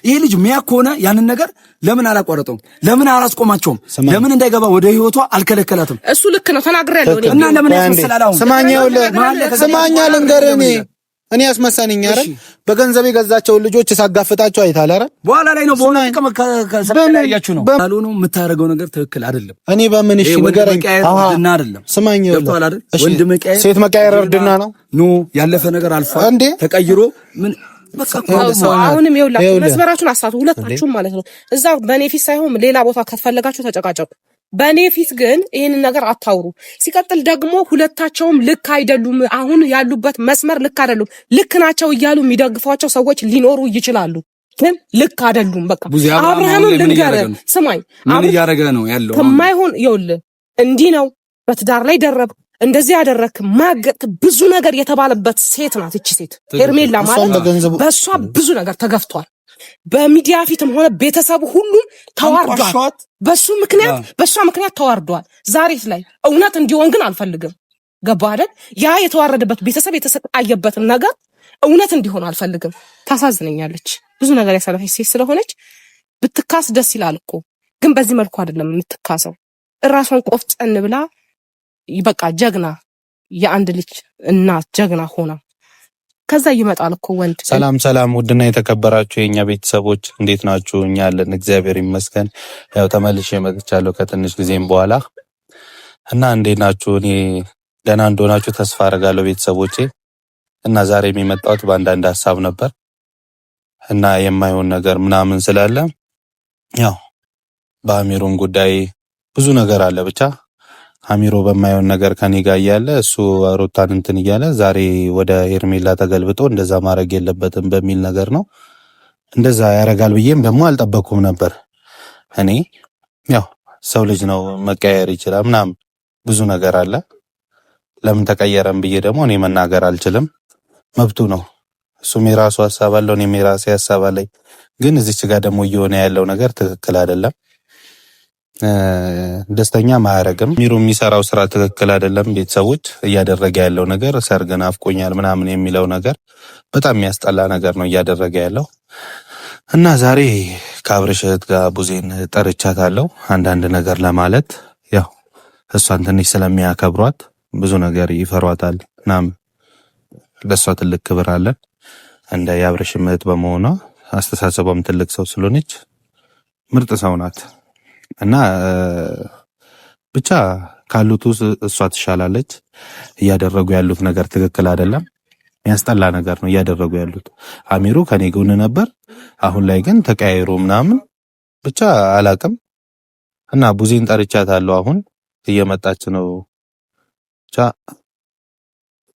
ይሄ ልጅ ሚያ ከሆነ ያንን ነገር ለምን አላቋረጠውም? ለምን አላስቆማቸውም? ለምን እንዳይገባ ወደ ህይወቷ አልከለከላትም? እሱ ልክ ነው ተናግሬያለሁ። እና ለምን ያስመስላል? አሁን ስማኛ ልንገርህ፣ እኔ ያስመሰለኝ አይደል? በገንዘብ የገዛቸውን ልጆች ሳጋፍጣቸው አይታል አይደል? በኋላ ላይ ነው በሆነ ጥቅም ከሰላያችሁ ነው ካልሆነ የምታደርገው ነገር ትክክል አይደለም። እኔ በምን እሺ ንገረኝ። እርድና አይደለም። ስማኝ፣ ገብቶሃል አይደል? ወንድ መቀየር ሴት መቀየር እርድና ነው። No ያለፈ ነገር አልፏል፣ ተቀይሮ ምን አሁንም ይኸውላችሁ መስመራችሁን አሳቱ ሁለታችሁም ማለት ነው። እዛ በእኔ ፊት ሳይሆን ሌላ ቦታ ከፈለጋችሁ ተጨቃጨቁ። በእኔ ፊት ግን ይህንን ነገር አታውሩ። ሲቀጥል ደግሞ ሁለታቸውም ልክ አይደሉም። አሁን ያሉበት መስመር ልክ አይደሉም። ልክ ናቸው እያሉ የሚደግፏቸው ሰዎች ሊኖሩ ይችላሉ፣ ግን ልክ አይደሉም። በቃ አብርሃምም ልንገርህ፣ ስማኝ፣ ምን እያደረገ ነው ያለው? ከማይሆን ይኸውልህ፣ እንዲህ ነው በትዳር ላይ ደረብ እንደዚህ ያደረክ ማገጥ ብዙ ነገር የተባለበት ሴት ናት እቺ ሴት ሄርሜላ ማለት። በእሷ ብዙ ነገር ተገፍቷል። በሚዲያ ፊትም ሆነ ቤተሰቡ ሁሉም ተዋርዷል። በሱ ምክንያት በእሷ ምክንያት ተዋርዷል። ዛሬት ላይ እውነት እንዲሆን ግን አልፈልግም። ገባ አይደል? ያ የተዋረደበት ቤተሰብ የተሰቃየበትን ነገር እውነት እንዲሆን አልፈልግም። ታሳዝነኛለች። ብዙ ነገር ያሳለፈች ሴት ስለሆነች ብትካስ ደስ ይላል እኮ ግን በዚህ መልኩ አይደለም የምትካሰው። እራሷን ቆፍጠን ብላ በቃ ጀግና የአንድ ልጅ እናት ጀግና ሆና ከዛ ይመጣል እኮ ወንድ። ሰላም ሰላም፣ ውድና የተከበራችሁ የእኛ ቤተሰቦች እንዴት ናችሁ? እኛ ያለን እግዚአብሔር ይመስገን። ያው ተመልሼ መጥቻለሁ ከትንሽ ጊዜም በኋላ እና እንዴት ናችሁ? እኔ ደህና እንደሆናችሁ ተስፋ አደርጋለሁ ቤተሰቦቼ። እና ዛሬ የመጣሁት በአንዳንድ ሀሳብ ነበር እና የማይሆን ነገር ምናምን ስላለ ያው በአሚሩን ጉዳይ ብዙ ነገር አለ ብቻ አሚሮ በማይሆን ነገር ከኔ ጋር እያለ እሱ ሩታን እንትን እያለ ዛሬ ወደ ሄርሜላ ተገልብጦ እንደዛ ማድረግ የለበትም በሚል ነገር ነው። እንደዛ ያደርጋል ብዬም ደግሞ አልጠበኩም ነበር። እኔ ያው ሰው ልጅ ነው መቀየር ይችላል ምናምን ብዙ ነገር አለ። ለምን ተቀየረም ብዬ ደግሞ እኔ መናገር አልችልም፣ መብቱ ነው። እሱም የራሱ ሀሳብ አለው፣ እኔም የራሴ ሀሳብ አለኝ። ግን እዚች ጋር ደግሞ እየሆነ ያለው ነገር ትክክል አይደለም። ደስተኛ ማያረግም። ሚሩ የሚሰራው ስራ ትክክል አይደለም። ቤተሰቦች እያደረገ ያለው ነገር ሰርግ ናፍቆኛል ምናምን የሚለው ነገር በጣም የሚያስጠላ ነገር ነው እያደረገ ያለው እና ዛሬ ከአብርሽ እህት ጋር ቡዜን ጠርቻታለሁ አንዳንድ ነገር ለማለት ያው እሷን ትንሽ ስለሚያከብሯት ብዙ ነገር ይፈሯታል ምናምን ለእሷ ትልቅ ክብር አለን እንደ የአብርሽ እህት በመሆኗ አስተሳሰቧም ትልቅ ሰው ስለሆነች ምርጥ ሰው ናት። እና ብቻ ካሉት ውስጥ እሷ ትሻላለች። እያደረጉ ያሉት ነገር ትክክል አይደለም። የሚያስጠላ ነገር ነው እያደረጉ ያሉት። አሚሩ ከኔ ጎን ነበር፣ አሁን ላይ ግን ተቀያይሮ ምናምን ብቻ አላቅም። እና ቡዜን ጠርቻታለሁ። አሁን እየመጣች ነው። ብቻ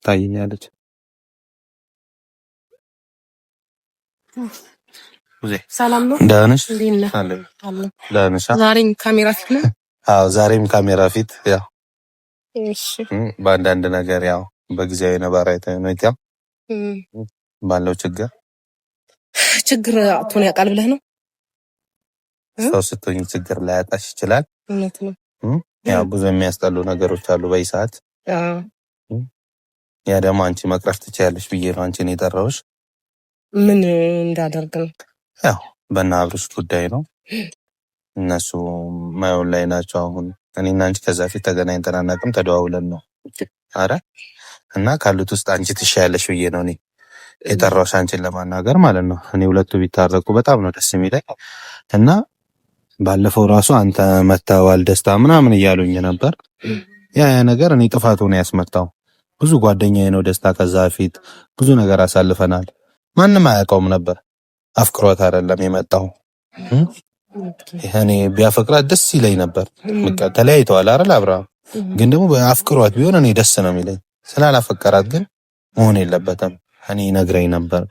ታይኛለች። ሰላም ነው። ደህና ነሽ? ደህና ነሽ? ዛሬም ካሜራ ፊት ነው። አዎ ዛሬም ካሜራ ፊት ያው እሺ፣ በአንዳንድ ነገር ያው በጊዜያዊ ነባራዊ ሁኔታ ባለው ችግር ችግር አጥቶን ያውቃል ብለህ ነው? ሰው ስትሆኝ ችግር ላያጣሽ ይችላል። እውነት ነው። ያው ብዙ የሚያስጠሉ ነገሮች አሉ በዚህ ሰዓት። ያ ደግሞ አንቺ መቅረፍ ትችያለሽ ብዬ ነው አንቺን የጠራሁሽ። ምን እንዳደርግ ነው? ያው በእነ አብርሽ ጉዳይ ነው። እነሱ ማየውን ላይ ናቸው። አሁን እኔና አንቺ ከዛ ፊት ተገናኝተን አናውቅም፣ ተደዋውለን ነው። አረ እና ካሉት ውስጥ አንቺ ትሻያለሽ ብዬ ነው እኔ የጠራሁሽ አንቺን ለማናገር ማለት ነው። እኔ ሁለቱ ቢታረቁ በጣም ነው ደስ የሚለኝ እና ባለፈው ራሱ አንተ መተዋል ደስታ ምናምን እያሉኝ ነበር። ያ ያ ነገር እኔ ጥፋቱ ነው ያስመጣው። ብዙ ጓደኛዬ ነው ደስታ፣ ከዛ ፊት ብዙ ነገር አሳልፈናል። ማንም አያውቀውም ነበር አፍቅሯት አይደለም የመጣው። እኔ ቢያፈቅራት ደስ ይለኝ ነበር። በቃ ተለያይተዋል አይደል አብርሃም። ግን ደግሞ አፍቅሯት ቢሆን እኔ ደስ ነው የሚለኝ። ስላላፈቀራት ግን መሆን የለበትም። እኔ ነግረኝ ነበር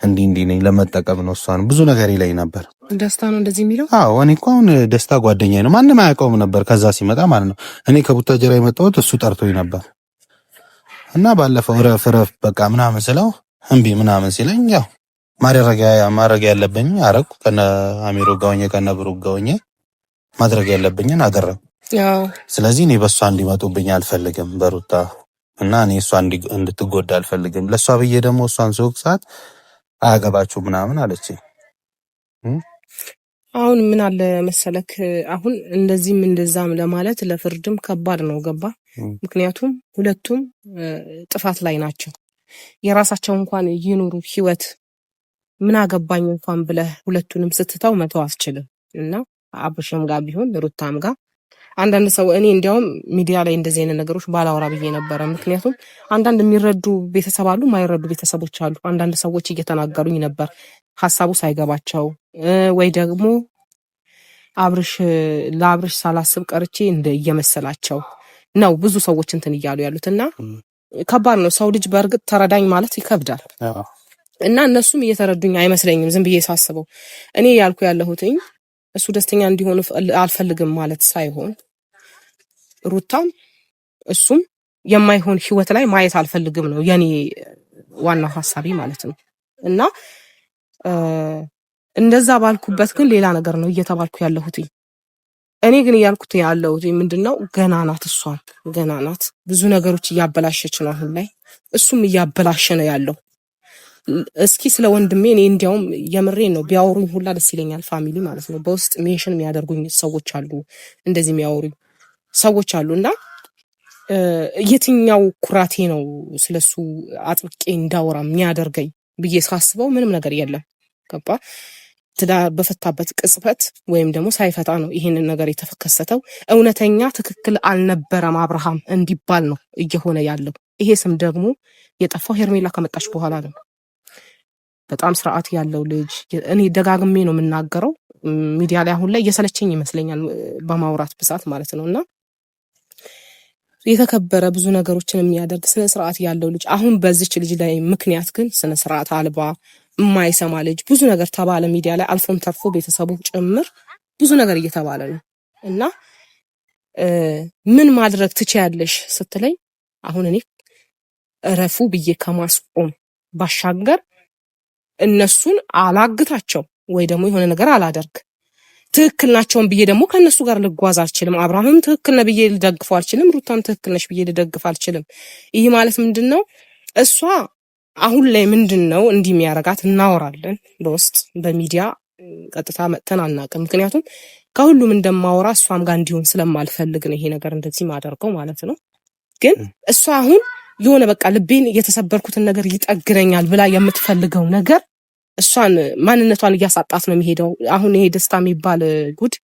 እንዲህ እንዲህ ነኝ ለመጠቀም ነው እሷን ብዙ ነገር ይለኝ ነበር። ደስታ ነው እንደዚህ የሚለው። አዎ እኔ እኮ አሁን ደስታ ጓደኛዬ ነው፣ ማንም አያውቀውም ነበር ከዛ ሲመጣ ማለት ነው። እኔ ከቡታጀራ የመጣሁት እሱ ጠርቶኝ ነበር እና ባለፈው እረፍ እረፍ በቃ ምናምን ስለው እምቢ ምናምን ሲለኝ ያው ማድረግ ያለብኝ አረኩ። ከነ አሚሮ ጋር ሆኜ ከነ ብሩክ ጋር ሆኜ ማድረግ ያለብኝን አደረኩ። ስለዚህ እኔ በእሷ እንዲመጡብኝ አልፈልግም በሩታ እና እኔ እሷ እንድትጎዳ አልፈልግም። ለእሷ ብዬ ደግሞ እሷን ስወቅሳት አያገባችሁ ምናምን አለች። አሁን ምን አለ መሰለክ፣ አሁን እንደዚህም እንደዛም ለማለት ለፍርድም ከባድ ነው። ገባ? ምክንያቱም ሁለቱም ጥፋት ላይ ናቸው። የራሳቸው እንኳን ይኑሩ ህይወት ምን አገባኝ እንኳን ብለህ ሁለቱንም ስትተው መተው አትችልም። እና አብርሽም ጋር ቢሆን ሩታም ጋር አንዳንድ ሰው እኔ እንዲያውም ሚዲያ ላይ እንደዚህ አይነት ነገሮች ባላወራ ብዬ ነበረ። ምክንያቱም አንዳንድ የሚረዱ ቤተሰብ አሉ፣ ማይረዱ ቤተሰቦች አሉ። አንዳንድ ሰዎች እየተናገሩኝ ነበር ሀሳቡ ሳይገባቸው ወይ ደግሞ አብርሽ ለአብርሽ ሳላስብ ቀርቼ እንደ እየመሰላቸው ነው ብዙ ሰዎች እንትን እያሉ ያሉት እና ከባድ ነው። ሰው ልጅ በእርግጥ ተረዳኝ ማለት ይከብዳል እና እነሱም እየተረዱኝ አይመስለኝም። ዝም ብዬ ሳስበው እኔ ያልኩ ያለሁትኝ እሱ ደስተኛ እንዲሆኑ አልፈልግም ማለት ሳይሆን ሩታም እሱም የማይሆን ህይወት ላይ ማየት አልፈልግም ነው የኔ ዋናው ሀሳቤ ማለት ነው። እና እንደዛ ባልኩበት ግን ሌላ ነገር ነው እየተባልኩ ያለሁት። እኔ ግን እያልኩት ያለሁት ምንድን ነው፣ ገና ናት፣ እሷም ገና ናት። ብዙ ነገሮች እያበላሸች ነው አሁን ላይ፣ እሱም እያበላሸ ነው ያለው። እስኪ ስለ ወንድሜ እኔ እንዲያውም የምሬን ነው ቢያወሩኝ ሁላ ደስ ይለኛል። family ማለት ነው በውስጥ mention የሚያደርጉኝ ሰዎች አሉ፣ እንደዚህ የሚያወሩኝ ሰዎች አሉ። እና የትኛው ኩራቴ ነው ስለሱ አጥብቄ እንዳወራ የሚያደርገኝ ብዬ ሳስበው ምንም ነገር የለም። ገባ? ትዳር በፈታበት ቅጽበት ወይም ደግሞ ሳይፈታ ነው ይሄንን ነገር የተከሰተው። እውነተኛ ትክክል አልነበረም አብርሃም እንዲባል ነው እየሆነ ያለው። ይሄ ስም ደግሞ የጠፋው ሄርሜላ ከመጣች በኋላ ነው። በጣም ስርዓት ያለው ልጅ፣ እኔ ደጋግሜ ነው የምናገረው ሚዲያ ላይ አሁን ላይ እየሰለቸኝ ይመስለኛል በማውራት ብዛት ማለት ነው። እና የተከበረ ብዙ ነገሮችን የሚያደርግ ስነ ስርዓት ያለው ልጅ አሁን በዚች ልጅ ላይ ምክንያት ግን ስነ ስርዓት አልባ የማይሰማ ልጅ ብዙ ነገር ተባለ ሚዲያ ላይ፣ አልፎም ተርፎ ቤተሰቡ ጭምር ብዙ ነገር እየተባለ ነው። እና ምን ማድረግ ትችያለሽ ስትለኝ አሁን እኔ እረፉ ብዬ ከማስቆም ባሻገር እነሱን አላግታቸው ወይ ደግሞ የሆነ ነገር አላደርግ፣ ትክክል ናቸውን ብዬ ደግሞ ከእነሱ ጋር ልጓዝ አልችልም። አብርሃምም ትክክል ነህ ብዬ ልደግፈው አልችልም። ሩታም ትክክል ነሽ ብዬ ልደግፍ አልችልም። ይህ ማለት ምንድን ነው? እሷ አሁን ላይ ምንድን ነው እንዲህ የሚያረጋት እናወራለን በውስጥ በሚዲያ ቀጥታ መጥተን አናውቅም። ምክንያቱም ከሁሉም እንደማወራ እሷም ጋር እንዲሆን ስለማልፈልግ ነው ይሄ ነገር እንደዚህ ማደርገው ማለት ነው። ግን እሷ አሁን የሆነ በቃ ልቤን የተሰበርኩትን ነገር ይጠግነኛል ብላ የምትፈልገው ነገር እሷን ማንነቷን እያሳጣት ነው የሚሄደው። አሁን ይሄ ደስታ የሚባል ጉድ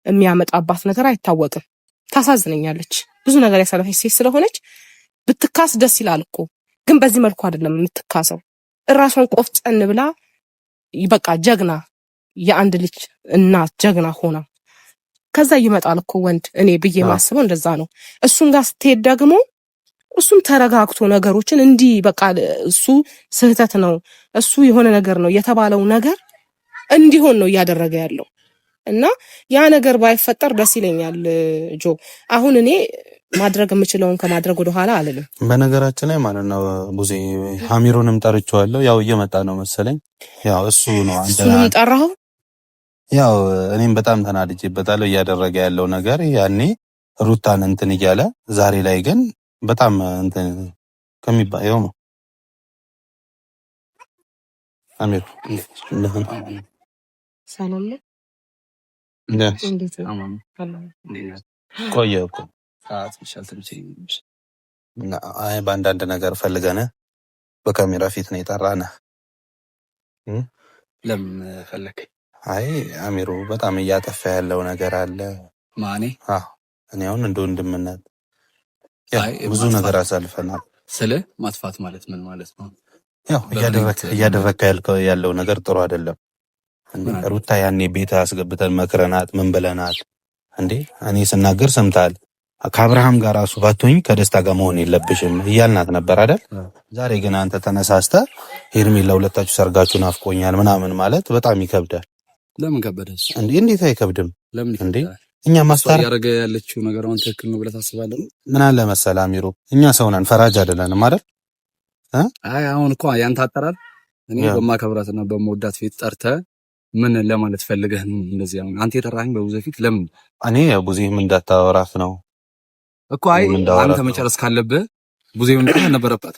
የሚያመጣባት ነገር አይታወቅም። ታሳዝነኛለች። ብዙ ነገር ያሳለፈች ሴት ስለሆነች ብትካስ ደስ ይላል እኮ፣ ግን በዚህ መልኩ አይደለም የምትካሰው። እራሷን ቆፍጠን ብላ በቃ ጀግና የአንድ ልጅ እናት ጀግና ሆና ከዛ ይመጣል እኮ ወንድ። እኔ ብዬ ማስበው እንደዛ ነው። እሱም ጋር ስትሄድ ደግሞ እሱም ተረጋግቶ ነገሮችን እንዲህ በቃ እሱ ስህተት ነው እሱ የሆነ ነገር ነው የተባለው ነገር እንዲሆን ነው እያደረገ ያለው እና ያ ነገር ባይፈጠር ደስ ይለኛል። ጆ አሁን እኔ ማድረግ የምችለውን ከማድረግ ወደኋላ አልልም። በነገራችን ላይ ማለት ነው ቡዜ አሚሩንም ጠርቼዋለሁ። ያው እየመጣ ነው መሰለኝ። ያው እሱ ነው አንተ እሱንም ጠራኸው። ያው እኔም በጣም ተናድጄበታለሁ እያደረገ ያለው ነገር ያኔ ሩታን እንትን እያለ ዛሬ ላይ ግን በጣም እንትን ከሚባለው ነው። አሚር ሰላም ነው። ቆየ እኮ አይ በአንዳንድ ነገር ፈልገን በካሜራ ፊት ነው የጠራንህ። ለምን ፈለክ? አይ አሚሩ በጣም እያጠፋ ያለው ነገር አለ። ማኔ እኔ አሁን እንደ ወንድምነት ብዙ ነገር አሳልፈናል። ስለ ማጥፋት ማለት ምን ማለት ነው? ያው እያደረግክ ያለው ነገር ጥሩ አይደለም። ሩታ ያኔ ቤት አስገብተን መክረናት ምን ብለናት እንዴ? እኔ ስናገር ሰምተሃል። ከአብርሃም ጋር ራሱ ባትሆኝ ከደስታ ጋር መሆን የለብሽም እያልናት ነበር አይደል? ዛሬ ግን አንተ ተነሳስተ ሄርሜላ ሁለታችሁ ሰርጋችሁ ናፍቆኛል ምናምን ማለት በጣም ይከብዳል። ለምን ከበደስ? እንዴ እንዴት አይከብድም? ለምን እንዴ እኛ ማስታረቅ ያደረገ ያለችው ነገር አሁን ትክክል ነው ብለህ ታስባለህ? ምን አለ መሰለህ አሚሮ፣ እኛ ሰው ነን፣ ፈራጅ አይደለንም አይደል? አይ አሁን እኮ ያንተ አጠራር እኔ በማከብራትና በመወዳት ፊት ጠርተህ ምን ለማለት ፈልገህ እንደዚህ? አሁን አንተ የጠራኸኝ በቡዜ ፊት ለምን? እኔ ቡዜም እንዳታወራት ነው እኮ። አይ አንተ መጨረስ ካለብህ ቡዜ ምን ነበረበት?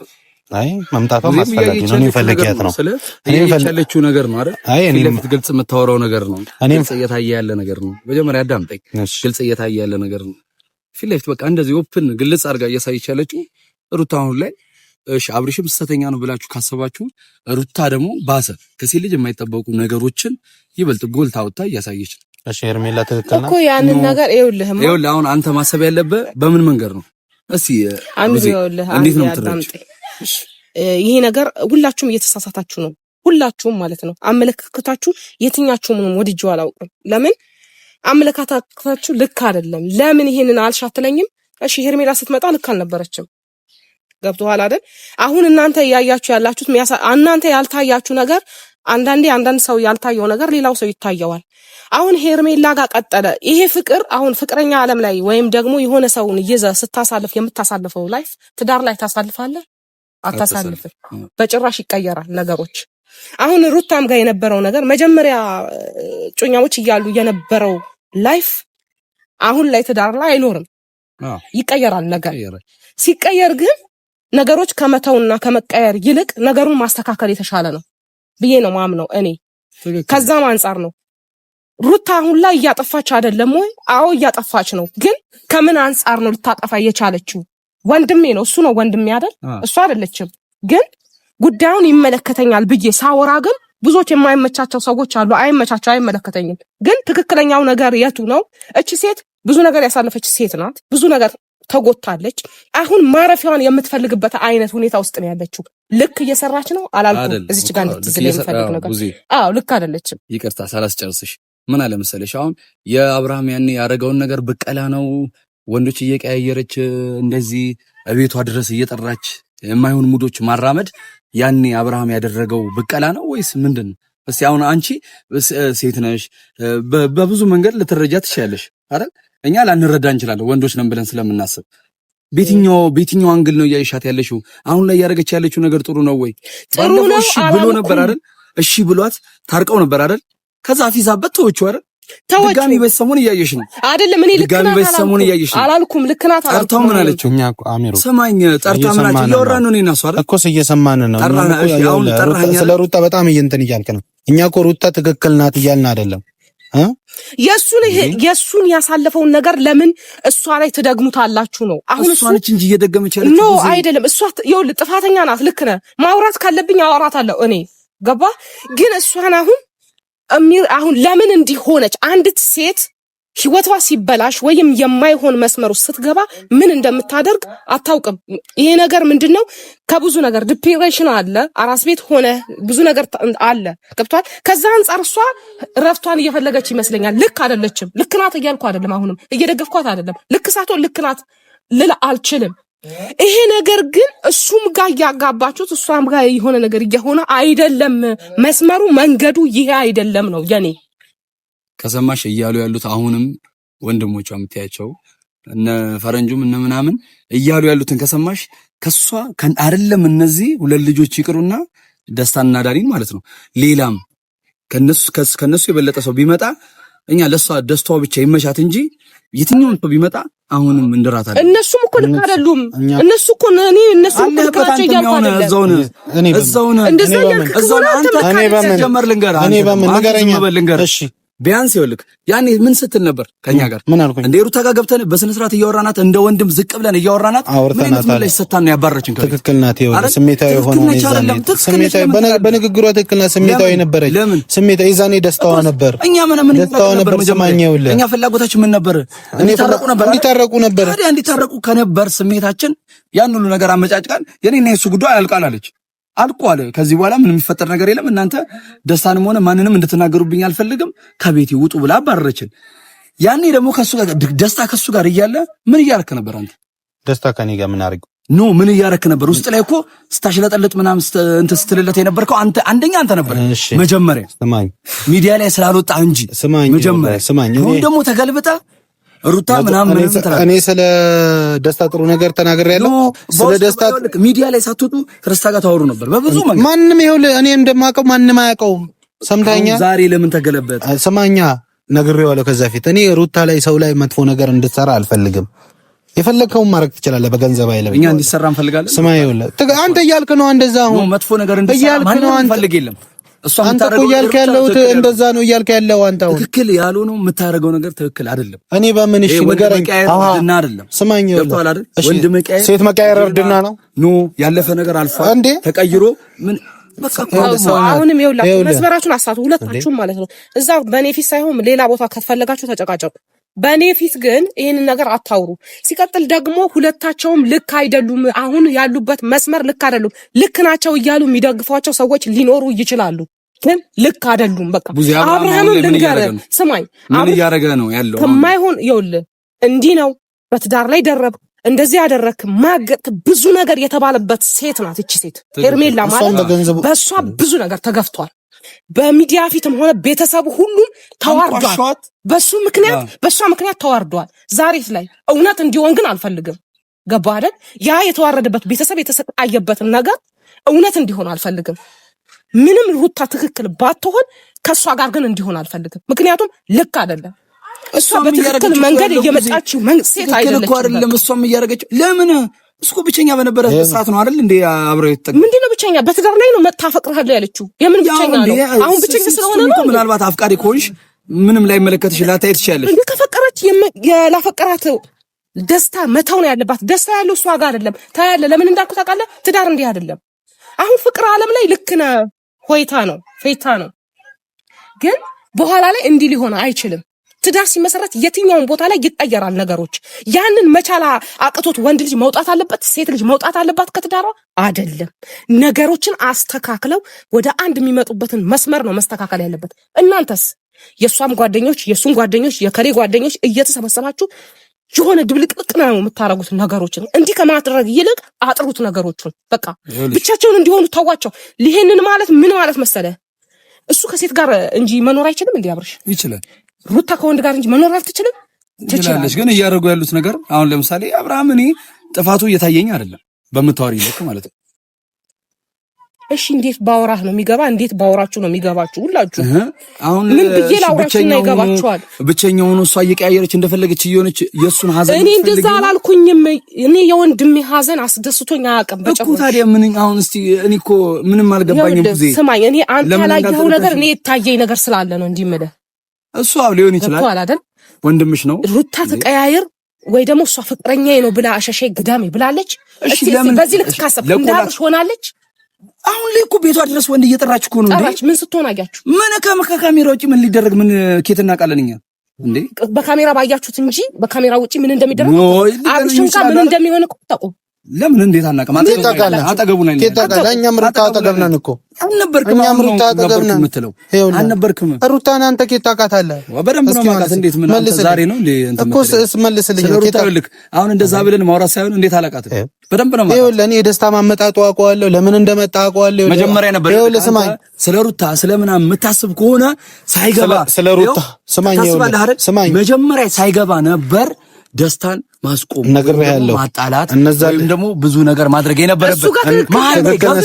አይ መምጣቷም አስፈላጊ ነው። እኔ ፈልጌያት ነው። እኔ ያለችው ነገር ነው አይደል? አይ እኔ ለፊት ግልጽ የምታወራው ነገር ነው። ግልጽ እየታየ ያለ ነገር ነው። መጀመሪያ አዳምጠኝ። ግልጽ እየታየ ያለ ነገር ነው። ፊት ለፊት በቃ እንደዚህ open ግልጽ አድርጋ እያሳየች ያለችው ሩታ አሁን ላይ እሺ፣ አብርሽም ስህተተኛ ነው ብላችሁ ካሰባችሁ ሩታ ደግሞ ባሰ ከሴት ልጅ የማይጠበቁ ነገሮችን ይበልጥ ጎልታ አውጥታ እያሳየች ነው። እሺ ሄርሜላ ትክክል ናት እኮ ያንን ነገር ይኸውልህ፣ ይኸውልህ አሁን አንተ ማሰብ ያለብህ በምን መንገድ ነው? እስኪ እንዴት ነው የምትረጂው? ይሄ ነገር ሁላችሁም እየተሳሳታችሁ ነው። ሁላችሁም ማለት ነው። አመለካከታችሁ የትኛችሁም ነው ወድጄው አላውቅም። ለምን አመለካከታችሁ ልክ አይደለም። ለምን ይሄንን አልሻትለኝም? እሺ ሄርሜላ ስትመጣ ልክ አልነበረችም። ገብቶሃል አይደል? አሁን እናንተ እያያችሁ ያላችሁት እናንተ ያልታያችሁ ነገር አንዳንዴ አንዳንድ ሰው ያልታየው ነገር ሌላው ሰው ይታየዋል። አሁን ሄርሜላ ጋር ቀጠለ ይሄ ፍቅር። አሁን ፍቅረኛ ዓለም ላይ ወይም ደግሞ የሆነ ሰውን ይዘህ ስታሳልፍ የምታሳልፈው life ትዳር ላይ ታሳልፋለህ? አታሳልፍም። በጭራሽ ይቀየራል ነገሮች። አሁን ሩታም ጋር የነበረው ነገር መጀመሪያ እጮኛሞች እያሉ የነበረው life አሁን ላይ ትዳር ላይ አይኖርም። ይቀየራል ነገር። ሲቀየር ግን ነገሮች ከመተውና ከመቀየር ይልቅ ነገሩን ማስተካከል የተሻለ ነው ብዬ ነው ማምነው እኔ። ከዛም አንጻር ነው ሩታ አሁን ላይ እያጠፋች አይደለም ወይ? አዎ እያጠፋች ነው። ግን ከምን አንጻር ነው ልታጠፋ የቻለችው? ወንድሜ ነው እሱ ነው ወንድሜ አይደል? እሱ አይደለችም። ግን ጉዳዩን ይመለከተኛል ብዬ ሳወራ ግን ብዙዎች የማይመቻቸው ሰዎች አሉ። አይመቻቸው፣ አይመለከተኝም። ግን ትክክለኛው ነገር የቱ ነው? እቺ ሴት ብዙ ነገር ያሳለፈች ሴት ናት። ብዙ ነገር ተጎታለች። አሁን ማረፊያዋን የምትፈልግበት አይነት ሁኔታ ውስጥ ነው ያለችው። ልክ እየሰራች ነው አላልኩም። እዚች ጋር እንድትዝል የምፈልግ ነገር አዎ፣ ልክ አይደለችም። ይቅርታ ሳላስጨርስሽ ምን አለ መሰለሽ፣ አሁን የአብርሃም ያኔ ያደረገውን ነገር ብቀላ ነው ወንዶች እየቀያየረች እንደዚህ እቤቷ ድረስ እየጠራች የማይሆን ሙዶች ማራመድ ያኔ አብርሃም ያደረገው ብቀላ ነው ወይስ ምንድን ነው? እስቲ አሁን አንቺ ሴት ነሽ፣ በብዙ መንገድ ልትረጃ ትችያለሽ አይደል? እኛ ላንረዳ እንችላለን ወንዶች ነን ብለን ስለምናስብ። በየትኛው angle ነው እያይሻት ያለሽው? አሁን ላይ እያደረገች ያለችው ነገር ጥሩ ነው ወይ? ጥሩ ነው እሺ ብሎ ነበር አይደል? እሺ ብሏት ታርቀው ነበር አይደል? ከዛ አፊዛበት ተወችው አይደል? ድጋሚ በሰሞን እያየሽ ነው አይደለም? እኔ ልክ ናት አላልኩም። ልክ ናት አላልኩም። ጠርታው ምን አለችው? ስማኝ፣ ጠርታ ምን አለችው? እያወራን ነው እኔና እሷ አይደል እኮ እየሰማን ነው። ስለ ሩታ በጣም እንትን እያልክ ነው። እኛ እኮ ሩታ ትክክል ናት እያልን አይደለም። የእሱን ያሳለፈውን ነገር ለምን እሷ ላይ ትደግሙታላችሁ ነው? አሁን እሷ ነች እንጂ እየደገመች ያለችው። No አይደለም። እሷ ይኸውልህ ጥፋተኛ ናት። ልክ ነህ። ማውራት ካለብኝ አወራታለሁ እኔ ገባ። ግን እሷን አሁን አሁን ለምን እንዲህ ሆነች? አንዲት ሴት ህይወቷ ሲበላሽ ወይም የማይሆን መስመር ውስጥ ስትገባ ምን እንደምታደርግ አታውቅም። ይሄ ነገር ምንድን ነው? ከብዙ ነገር depression አለ፣ አራስ ቤት ሆነ ብዙ ነገር አለ። ገብቷል። ከዛ አንጻር እሷ እረፍቷን እየፈለገች ይመስለኛል። ልክ አይደለችም። ልክ ናት እያልኩ አይደለም። አሁንም እየደገፍኳት አይደለም። ልክ ሳትሆን ልክ ናት ልል አልችልም። ይሄ ነገር ግን እሱም ጋር እያጋባችሁት እሷም ጋር የሆነ ነገር እየሆነ አይደለም። መስመሩ መንገዱ ይሄ አይደለም ነው የኔ። ከሰማሽ እያሉ ያሉት አሁንም ወንድሞቿ የምታያቸው እነ ፈረንጁም እነ ምናምን እያሉ ያሉትን ከሰማሽ ከሷ አይደለም እነዚህ ሁለት ልጆች ይቅሩና ደስታና ዳኒን ማለት ነው ሌላም ከነሱ የበለጠ ሰው ቢመጣ እኛ ለሷ ደስታዋ ብቻ ይመቻት እንጂ የትኛውም ሰው ቢመጣ አሁንም እንድራታለን። እነሱም እኮ ልክ አይደሉም። እነሱ እኮ እኔ እነሱ እኮ ልክ ናቸው እያልኩ አይደለም። እዛው ነህ እንደዛ እያልክ ከሆነ አንተ ልክ አይደለም። ጀመር ልንገርህ፣ እኔ በምን ንገረኛ፣ እሺ ቢያንስ ይኸውልህ ያኔ ምን ስትል ነበር ከኛ ጋር ምን አልኩኝ? እንደ ሩታ ጋር ገብተን በስነ ስርዓት እያወራናት እንደ ወንድም ዝቅ ብለን እያወራናት ምን አይነት ምላሽ ሰታን ነው ያባረችን? ትክክል ናት። ይኸውልህ ስሜታዊ ሆኖ ነው የዛኔ ስሜታዊ በንግግሯ ትክክል ናት። ስሜታዊ ነበረች። ስሜታዊ የዛኔ ደስታዋ ነበር። እኛ ምን ምን ደስታዋ ነበር። ስማኝ፣ ይኸውልህ እኛ ፍላጎታችን ምን ነበር? እንዲታረቁ ነበር። እንዲታረቁ ነበር። ታዲያ እንዲታረቁ ከነበር ስሜታችን ያን ሁሉ ነገር አመጫጭቃን የኔና የሱ ጉዳይ አያልቃል አለች። አልቋል። ከዚህ በኋላ ምንም የሚፈጠር ነገር የለም። እናንተ ደስታንም ሆነ ማንንም እንድትናገሩብኝ አልፈልግም፣ ከቤቴ ውጡ ብላ አባረረችን። ያኔ ደግሞ ከሱ ጋር ደስታ ከሱ ጋር እያለ ምን እያረክ ነበር አንተ? ደስታ ከኔ ጋር ምን አርግ No ምን እያረክ ነበር? ውስጥ ላይ እኮ ስታሽለጠልጥ ምናምን እንትን ስትልለት የነበርከው አንተ አንደኛ አንተ ነበር መጀመሪያ። ስማኝ፣ ሚዲያ ላይ ስላልወጣ እንጂ ስማኝ፣ መጀመሪያ ስማኝ። አሁን ደግሞ ተገልብጠ ሩታ ምናምን እኔ ስለ ደስታ ጥሩ ነገር ተናግሬያለሁ። ስለ ደስታ ሚዲያ ላይ ሳትወጡ ከደስታ ጋር ታወሩ ነበር በብዙ መንገድ። ማንም ይኸውልህ፣ እኔ እንደማውቀው ማንም አያውቀውም። ሰምተኛ ዛሬ ለምን ተገለበጠ? ስማኛ፣ ነግሬዋለሁ ከዛ ፊት እኔ ሩታ ላይ ሰው ላይ መጥፎ ነገር እንድትሰራ አልፈልግም። የፈለግከውን ማድረግ ትችላለህ በገንዘብ አይደለም። እኛ እንዲሰራ እንፈልጋለን። ስማ ይኸውልህ አንተ እያልክ ነው እንደዛ አሁን መጥፎ ነገር እንዲሰራ ማንም እንፈልግ የለም። እሷ አንተ እኮ እያልክ ያለው እንደዛ ነው እያልክ ያለው አንተ አሁን ትክክል ያልሆነው የምታደርገው ነገር ትክክል አይደለም። እኔ በምን እሺ ንገረኝ። እርድና አይደለም። ስማኝ ይኸውልህ፣ ወንድ መቀየር ሴት መቀየር እርድና ነው? No ያለፈ ነገር አልፏል ተቀይሮ ምን አሁንም ይኸውላችሁ መስመራችሁን አሳቱ ሁለታችሁም ማለት ነው። እዛ በእኔ ፊት ሳይሆን ሌላ ቦታ ከተፈለጋችሁ ተጨቃጨቁ። በእኔ ፊት ግን ይህንን ነገር አታውሩ። ሲቀጥል ደግሞ ሁለታቸውም ልክ አይደሉም። አሁን ያሉበት መስመር ልክ አይደሉም። ልክ ናቸው እያሉ የሚደግፏቸው ሰዎች ሊኖሩ ይችላሉ፣ ግን ልክ አይደሉም። በቃ አብርሃምም ልንገርህ፣ ስማኝ፣ ምን እያደረገ ነው ያለው? ከማይሆን ይኸውልህ፣ እንዲህ ነው በትዳር ላይ ደረብ እንደዚህ ያደረክ ማገጥ ብዙ ነገር የተባለበት ሴት ናት እቺ ሴት ሄርሜላ ማለት። በእሷ ብዙ ነገር ተገፍቷል። በሚዲያ ፊትም ሆነ ቤተሰቡ ሁሉም ተዋርዷል። በሱ ምክንያት በሷ ምክንያት ተዋርዷል። ዛሬት ላይ እውነት እንዲሆን ግን አልፈልግም። ገባ አይደል? ያ የተዋረደበት ቤተሰብ የተሰቃየበትን ነገር እውነት እንዲሆን አልፈልግም። ምንም ሩታ ትክክል ባትሆን ከእሷ ጋር ግን እንዲሆን አልፈልግም። ምክንያቱም ልክ አይደለም። እሷ በትክክል መንገድ እየመጣችው ሴት አይደለችም። እሷም እያደረገችው ለምን እሱ ብቸኛ በነበረ ሰዓት ነው አይደል እንዴ? አብረው የተጠቀሙ ምንድነው? ብቸኛ በትዳር ላይ ነው መታ አፈቅርሃለሁ ያለችው። የምን ብቸኛ ነው? አሁን ብቸኛ ስለሆነ ነው። ምናልባት አፍቃሪ ከሆንሽ ምንም ላይ መለከትሽ ላታይ ትችያለሽ። እንዴ ከፈቀረች የላፈቀራት ደስታ መተው ነው ያለባት። ደስታ ያለው እሷ ጋር አይደለም። ታያለህ። ለምን እንዳልኩ ታውቃለህ? ትዳር እንዲህ አይደለም። አሁን ፍቅር ዓለም ላይ ልክ ነህ፣ ሆይታ ነው ፌታ ነው። ግን በኋላ ላይ እንዲህ ሊሆን አይችልም። ትዳር ሲመሰረት የትኛውን ቦታ ላይ ይቀየራል ነገሮች። ያንን መቻል አቅቶት ወንድ ልጅ መውጣት አለበት፣ ሴት ልጅ መውጣት አለባት ከትዳሯ አይደለም። ነገሮችን አስተካክለው ወደ አንድ የሚመጡበትን መስመር ነው መስተካከል ያለበት። እናንተስ የእሷም ጓደኞች የእሱም ጓደኞች የከሌ ጓደኞች እየተሰበሰባችሁ የሆነ ድብልቅልቅ ነው የምታረጉት ነገሮችን። እንዲህ ከማድረግ ይልቅ አጥሩት ነገሮቹን። በቃ ብቻቸውን እንዲሆኑ ተዋቸው። ይሄንን ማለት ምን ማለት መሰለ፣ እሱ ከሴት ጋር እንጂ መኖር አይችልም። እንዲህ አብርሽ ይችላል። ሩታ ከወንድ ጋር እንጂ መኖር አልትችልም። ትችላለች። ግን እያደረጉ ያሉት ነገር አሁን ለምሳሌ አብርሃም እኔ ጥፋቱ እየታየኝ አይደለም በምታወሪ ልክ ማለት ነው። እሺ እንዴት ባወራህ ነው የሚገባ? እንዴት ባወራችሁ ነው የሚገባችሁ? ሁላችሁ አሁን ምን ብዬ ላውራችሁ እና ይገባችኋል? ብቸኛ ሆኖ እሷ እየቀያየረች እንደፈለገች እየሆነች የእሱን ሀዘን እኔ እንደዛ አላልኩኝም። እኔ የወንድሜ ሀዘን አስደስቶኝ አያውቅም በጭራሽ እኮ። ታዲያ ምን አሁን እስቲ እኔ እኮ ምንም አልገባኝም። ጊዜ ስማኝ፣ እኔ አንተ ያላየኸው ነገር እኔ የታየኝ ነገር ስላለ ነው እንዲህ የምልህ። እሱ አብ ሊሆን ይችላል አይደል? ወንድምሽ ነው። ሩታ ተቀያየር ወይ ደግሞ እሷ ፍቅረኛዬ ነው ብላ አሸሼ ግዳሜ ብላለች። እሺ ለምን በዚህ ልክ ካሰብክ እንዳብርሽ ሆናለች። አሁን ላይ እኮ ቤቷ ድረስ ወንድ እየጠራች እኮ ነው። ጠራች። ምን ስትሆን አያችሁ? ምን ከካሜራ ውጪ ምን ሊደረግ ምን ኬት እናውቃለን እኛ እንዴ? በካሜራ ባያችሁት እንጂ በካሜራ ውጪ ምን እንደሚደረግ አብርሽ እንኳን ምን እንደሚሆን እኮ ታውቁ። ለምን እንዴት አናውቅም? አጠገቡ ነን። እኛም ሩታ አጠገብ ነን እኮ አልነበርክም። እኛም ሩታ አጠገብ ነን የምትለው አልነበርክም። ሩታን አንተ ኬት ታውቃታለህ? በደንብ ነው የማውቃት። እንዴት ምን አንተ ዛሬ ነው እንዴ እኮ መልስልኝ። ሩታ ልክ አሁን እንደዛ ብለን ማውራት ሳይሆን እንዴት አላውቃትም። በደንብ ነው የማውቃት። ይኸውልህ እኔ የደስታ ማመጣጡ አውቀዋለሁ፣ ለምን እንደመጣ አውቀዋለሁ። መጀመሪያ ነበር። ይኸውልህ ስማኝ፣ ስለ ሩታ ስለምናምን የምታስብ ከሆነ ሳይገባ ስለ ሩታ ስማኝ፣ ይኸውልህ ስማኝ፣ መጀመሪያ ሳይገባ ነበር ደስታን ማስቆም ነግሬሃለሁ፣ ማጣላት ወይም ደግሞ ብዙ ነገር ማድረግ የነበረበት።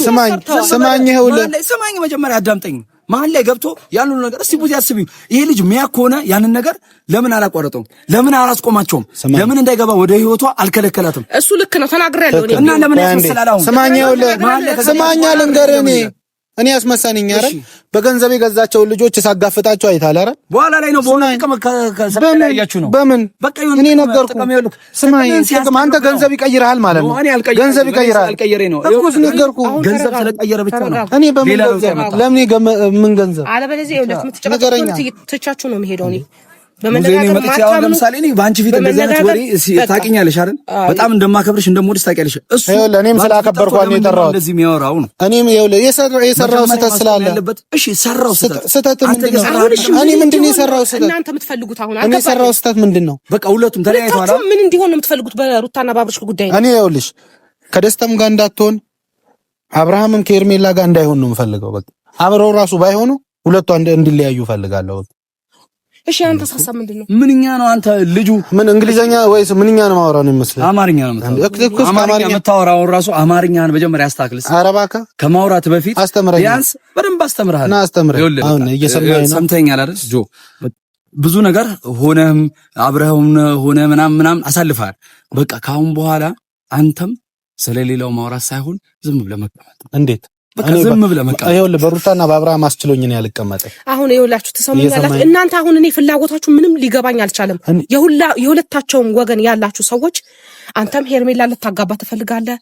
ስማኝ ስማኝ፣ ይኸውልህ ስማኝ፣ መጀመሪያ አዳምጠኝ። መሀል ላይ ገብቶ ያንን ነገር እስቲ ቡዜ አስቢው። ይሄ ልጅ ሚያ ከሆነ ያንን ነገር ለምን አላቋረጠውም? ለምን አላስቆማቸውም? ለምን እንዳይገባ ወደ ህይወቷ አልከለከላትም? እሱ ልክ ነው ተናግሬያለሁ እና ለምን ያስመስላል? አሁን ስማኝ፣ ይኸውልህ ስማኝ፣ ልንገርህ እኔ እኔ አስመሳይ ነኝ አይደል? በገንዘብ የገዛቸውን ልጆች ሳጋፍጣቸው አይተሃል አይደል? በኋላ ላይ ነው በሆነ ጥቅም ከሰላያችሁ ነው። በምን በቃ ይሁን እኔ ነገርኩህ። ስማኝ፣ ጥቅም አንተ ገንዘብ ይቀይርሃል ማለት ነው። ገንዘብ ይቀይርሃል እኮ ነገርኩህ። ገንዘብ ስለቀየረ ብቻ ነው። እኔ በምን ገንዘብ ለምን ምን ገንዘብ አለበለዚያ ይኸውልህ የምትጨቃጨቁት ትቻችሁ ነው የምሄደው እኔ በመነጋገር ለምሳሌ እኔ በአንቺ ፊት እንደዚህ አይነት ወሬ ታውቂኛለሽ አይደል? በጣም እንደማከብርሽ እንደምወድሽ ታውቂያለሽ። እሱ ይኸውልህ እኔም ስላከበርኳት ነው የጠራሁት። እንደዚህ የሚያወራው ነው። እኔም ይኸውልህ የሰራው ስህተት ስላለ እሺ፣ ሰራው ስህተት ምንድን ነው? እኔ ምንድን ነው የሰራው ስህተት? እናንተ የምትፈልጉት አሁን እኔ የሰራው ስህተት ምንድን ነው? በቃ ሁለቱም ተለያይተዋል። ምን እንዲሆን ነው የምትፈልጉት? በሩታና በአብርሽ ጉዳይ እኔ ይኸውልሽ ከደስታም ጋር እንዳትሆን አብርሃምም ከኤርሜላ ጋር እንዳይሆን ነው የምፈልገው። በቃ አብረው ራሱ ባይሆኑ ሁለቱ እንዲለያዩ እፈልጋለሁ። እሺ አንተ ሀሳብ ምንድን ነው? ምንኛ ነው አንተ ልጁ ምን እንግሊዘኛ ወይስ ምንኛ ነው ማውራው ነው የሚመስለው? አማርኛ ነው የምታወራው። አማርኛ የምታወራው ራሱ አማርኛህን መጀመሪያ አስተካክልስ። ኧረ እባክህ ከማውራት በፊት አስተምረኝ፣ ቢያንስ በደንብ አስተምርሃለሁ። እና አስተምረኝ። አሁን እየሰማኸኝ ነው? ሰምተኸኛል አይደል ጆ? ብዙ ነገር ሆነህም አብረህም ሆነ ምናምን ምናምን አሳልፈሃል። በቃ ከአሁን በኋላ አንተም ስለሌላው ማውራት ሳይሆን ዝም ብለህ መቀመጥ። እንዴት በቃ ዝም ብለህ መቀመጥ። ይኸውልህ በሩታና በአብርሃም አስችሎኝ ነው ያልቀመጠ። አሁን ይኸውላችሁ ትሰሙኛላችሁ እናንተ። አሁን እኔ ፍላጎታችሁ ምንም ሊገባኝ አልቻለም። የሁለታቸውም ወገን ያላችሁ ሰዎች አንተም ሄርሜላ ልታጋባ ትፈልጋለህ።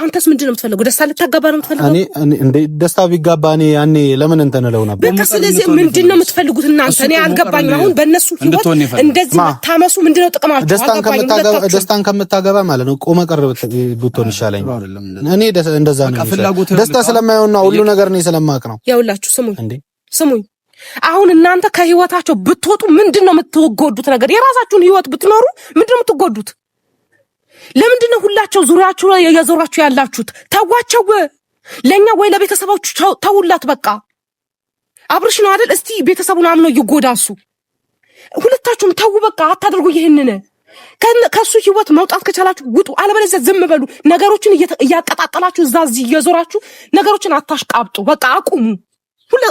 አንተስ ምንድን ነው የምትፈልገው? ደስታ ልታጋባ ነው የምትፈልገው? እኔ እንዴ ደስታ ቢጋባ እኔ ያኔ ለምን እንትን እለው ነበር። በቃ ስለዚህ ምንድን ነው የምትፈልጉት እናንተ? እኔ አልገባኝም። አሁን በእነሱ ህይወት እንደዚህ መታመሱ ምንድን ነው ጥቅማችሁ? ደስታን ከምታገባ ማለት ነው ቆመ ቀር ብትሆን ይሻለኝ። እኔ እንደዛ ነው ደስታ ስለማይሆን ነው ሁሉ ነገር እኔ ስለማውቅ ነው። ያውላችሁ ስሙኝ ስሙኝ አሁን እናንተ ከህይወታቸው ብትወጡ ምንድን ነው የምትጎዱት ነገር? የራሳችሁን ህይወት ብትኖሩ ምንድን ነው የምትጎዱት? ለምንድን ነው ሁላቸው ዙሪያችሁ ላይ የዞራችሁ ያላችሁት? ተዋቸው። ለኛ ወይ ለቤተሰቦቹ ተውላት። በቃ አብርሽ ነው አይደል? እስቲ ቤተሰቡን አምኖ ይጎዳሱ። ሁለታችሁም ተው በቃ አታድርጉ ይህንን። ከሱ ህይወት መውጣት ከቻላችሁ ውጡ፣ አለበለዚያ ዝም በሉ። ነገሮችን እያቀጣጠላችሁ እዛ እዚህ እየዞራችሁ ነገሮችን አታሽቃብጡ። በቃ አቁሙ።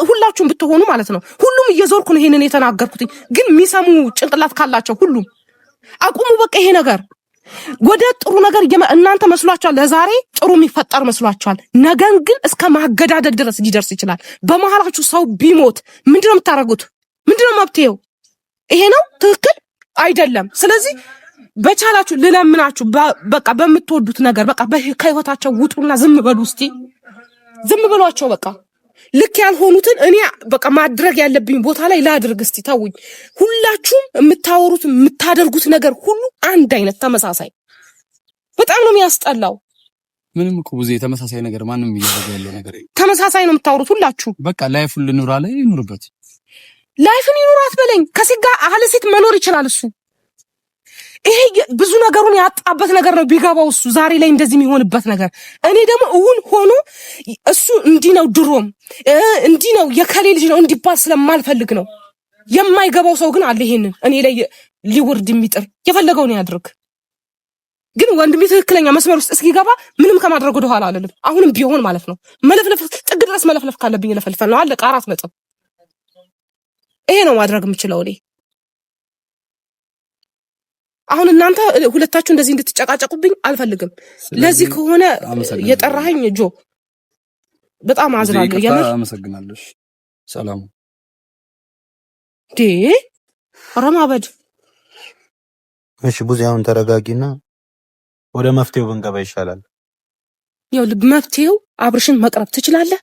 ሁላችሁም ብትሆኑ ማለት ነው። ሁሉም እየዞርኩ ነው ይሄንን የተናገርኩት፣ ግን የሚሰሙ ጭንቅላት ካላቸው ሁሉም አቁሙ። በቃ ይሄ ነገር ወደ ጥሩ ነገር እናንተ መስሏቸዋል። ለዛሬ ጥሩ የሚፈጠር መስሏቸዋል። ነገን ግን እስከ ማገዳደል ድረስ ሊደርስ ይችላል። በመሀላችሁ ሰው ቢሞት ምንድነው የምታደርጉት? ምንድነው መብትሄው? ይሄ ነው ትክክል አይደለም። ስለዚህ በቻላችሁ ልለምናችሁ፣ በቃ በምትወዱት ነገር በቃ ከህይወታቸው ውጡና ዝም በሉ። እስቲ ዝም ብሏቸው በቃ ልክ ያልሆኑትን እኔ በቃ ማድረግ ያለብኝ ቦታ ላይ ላድርግ። እስቲ ተውኝ። ሁላችሁም የምታወሩት የምታደርጉት ነገር ሁሉ አንድ አይነት ተመሳሳይ፣ በጣም ነው የሚያስጠላው። ምንም እኮ ብዙ የተመሳሳይ ነገር ማንም እያደረገ ያለው ነገር ተመሳሳይ ነው የምታወሩት ሁላችሁ። በቃ life ኡን ልኑራ ላይ ይኑርበት፣ life ን ይኑራት በለኝ። ከሴት ጋር አለ ሴት መኖር ይችላል እሱ። ይሄ ብዙ ነገሩን ያጣበት ነገር ነው ቢገባው እሱ ዛሬ ላይ እንደዚህ የሚሆንበት ነገር። እኔ ደግሞ እውን ሆኖ እሱ እንዲህ ነው ድሮም እንዲህ ነው የከሌ ልጅ ነው እንዲባል ስለማልፈልግ ነው። የማይገባው ሰው ግን አለ ይሄንን እኔ ላይ ሊወርድ የሚጥር የፈለገውን ያድርግ። ግን ወንድሜ ትክክለኛ መስመር ውስጥ እስኪገባ ምንም ከማድረግ ወደኋላ አልልም። አሁንም ቢሆን ማለት ነው መለፍለፍ ጥግ ድረስ መለፍለፍ ካለብኝ ለፈልፈል ነው። አለቀ። 4 ነጥብ። ይሄ ነው ማድረግ የምችለው እኔ። አሁን እናንተ ሁለታችሁ እንደዚህ እንድትጨቃጨቁብኝ አልፈልግም። ለዚህ ከሆነ የጠራኸኝ ጆ በጣም አዝናለሁ። የምር አመሰግናለሁ። ሰላም ዴ ረማበድ። እሺ ቡዜ አሁን ተረጋጊና ወደ መፍትሄው ብንገባ ይሻላል። ያው መፍትሄው አብርሽን መቅረብ ትችላለህ።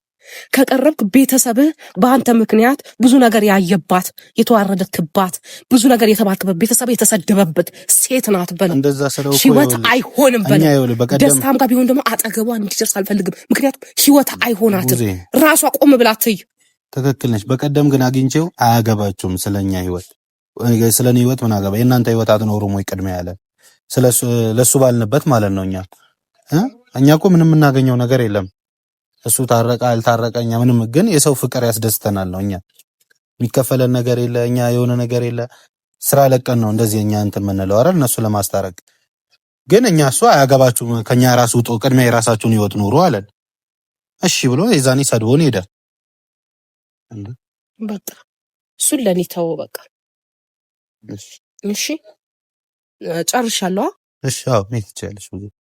ከቀረብክ ቤተሰብህ በአንተ ምክንያት ብዙ ነገር ያየባት የተዋረደክባት ብዙ ነገር የተባልክበት ቤተሰብ የተሰደበበት ሴት ናት በለው። ህይወት አይሆንም በለው። ደስታም ጋር ቢሆን ደግሞ አጠገቧ እንዲደርስ አልፈልግም። ምክንያቱም ህይወት አይሆናትም። ራሷ ቆም ብላ ትይ። ትክክል ነች። በቀደም ግን አግኝቼው አያገባችሁም ስለኛ ህይወት ስለኔ ህይወት ምን አገባ የእናንተ ህይወት አትኖሩም ወይ ቅድሚያ ያለ ለሱ ባልንበት ማለት ነው። እኛ እኮ ምንም የምናገኘው ነገር የለም። እሱ ታረቀ አልታረቀ እኛ ምንም፣ ግን የሰው ፍቅር ያስደስተናል ነው። እኛ የሚከፈለን ነገር የለ፣ እኛ የሆነ ነገር የለ። ስራ ለቀን ነው እንደዚህ እኛ እንትን የምንለው አይደል? እነሱ ለማስታረቅ ግን እኛ እሱ አያገባችሁም፣ ከኛ ራስ ውጡ፣ ቅድሚያ የራሳችሁን ህይወት ኑሩ አለን። እሺ ብሎ የዛኔ ሰድቦን ሄደ። በቃ እሱን ለኔ ተወው በቃ እሺ ጨርሻለሁ። እሺ አዎ፣ መሄድ ትችያለሽ።